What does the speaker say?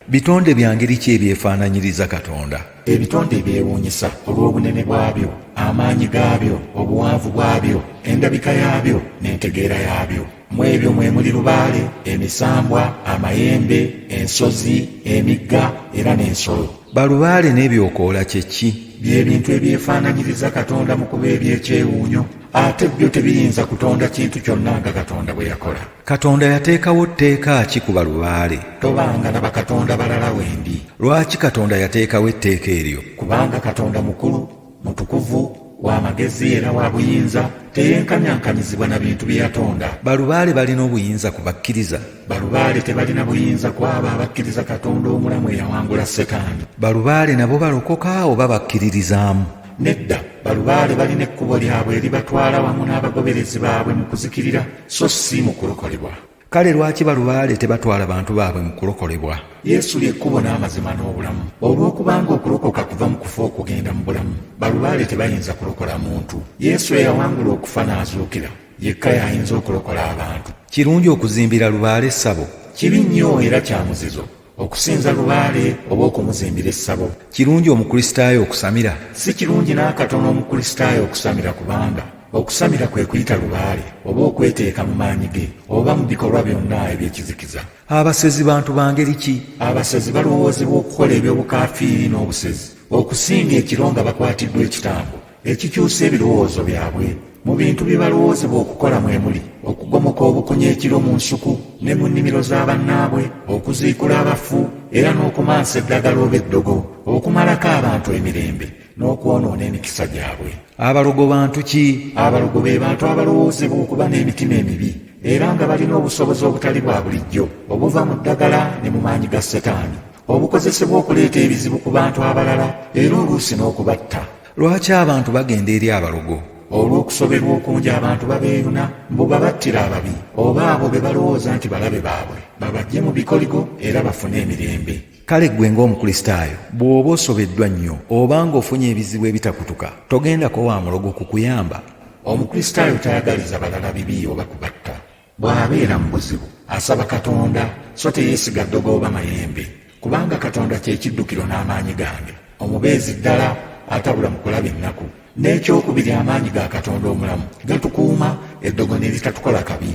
Bitonde bya ngeri ki ebyefaananyiriza Katonda? Ebitonde ebyewuunyisa olw'obunene bwabyo, amaanyi gaabyo, obuwanvu bwabyo, endabika yaabyo n'entegeera yaabyo. Mu ebyo mwe muli lubaale, emisambwa, amayembe, ensozi, emigga era n'ensolo. Balubaale n'ebyokoola kye ki? Bye bintu ebyefaananyiriza Katonda mu kuba eby'ekyewuunyo, ate byo tebiyinza kutonda kintu kyonna nga Katonda bwe yakola. Katonda yateekawo tteeka ki ku balubaale? Tobanga na bakatonda balala wendi. Lwaki Katonda yateekawo etteeka eryo? Kubanga Katonda mukulu, mutukuvu, wa magezi era wa buyinza, teyenkanyankanyizibwa na bintu bye yatonda. Balubaale balina obuyinza ku bakkiriza? Balubaale tebalina buyinza ku abo abakkiriza Katonda omulamu eyawangula Setaani. Balubaale nabo balokoka oba bakkiririzaamu? Nedda, balubaale balina ekkubo lyabwe eribatwala wamu n'abagoberezi baabwe mu kuzikirira, so si mu kulokolebwa. Kale lwaki balubaale tebatwala bantu baabwe mu kulokolebwa? Yesu lye kkubo n'amazima n'obulamu. Olw'okubanga okulokoka kuva mu kufa okugenda mu bulamu, balubaale tebayinza kulokola muntu. Yesu eyawangula okufa n'azuukira yekka y'ayinza okulokola abantu. Kirungi okuzimbira lubaale essabo? Kibi nnyo era kya muzizo okusinza lubaale oba okumuzimbira essabo. Kirungi Omukristaayo okusamira? Si kirungi n'akatono Omukristaayo okusamira, kubanga okusamira kwe kuyita lubaale oba okweteeka mu maanyi ge oba mu bikolwa byonna eby'ekizikiza. Abasezi bantu ba ngeri ki? Abasezi balowoozebwa okukola eby'obukaafiiri n'obusezi okusinga ekiro nga bakwatiddwa ekitambo ekikyusa ebirowoozo byabwe. Mu bintu bye balowoozebwa okukola mwe muli okugomoka obukunya ekiro mu nsuku ne mu nnimiro za bannaabwe, okuziikula abafu era n'okumansa eddagala oba eddogo, okumalako abantu emirembe n'okwonoona emikisa gyabwe. Abalogo bantu ki? Abalogo be bantu abalowoozebwa okuba n'emitima emibi era nga balina obusobozi obutali bwa bulijjo obuva mu ddagala ne mu maanyi ga Setaani, obukozesebwa okuleeta ebizibu ku bantu abalala era oluusi n'okubatta. Lwaki abantu bagenda eri abalogo? Olw'okusoberwa okungi abantu babeeyuna mbu babattira ababi oba abo be balowooza nti balabe baabwe, babaggye mu bikoligo era bafune emirembe. Kale ggwe ng'Omukristaayo bw'oba osobeddwa nnyo oba ng'ofunye ebizibu ebitakutuka, togendako wa mulogo kukuyamba. Omukristaayo tayagaliza balala bibi oba kubatta. Bw'abeera mu buzibu asaba Katonda so teyeesiga ddogo oba mayembe, kubanga Katonda kye kiddukiro n'amaanyi gange, omubeezi ddala atabula mu kulaba ennaku. N'ekyokubiri, amaanyi ga Katonda omulamu gatukuuma eddogo ne litatukola kabi.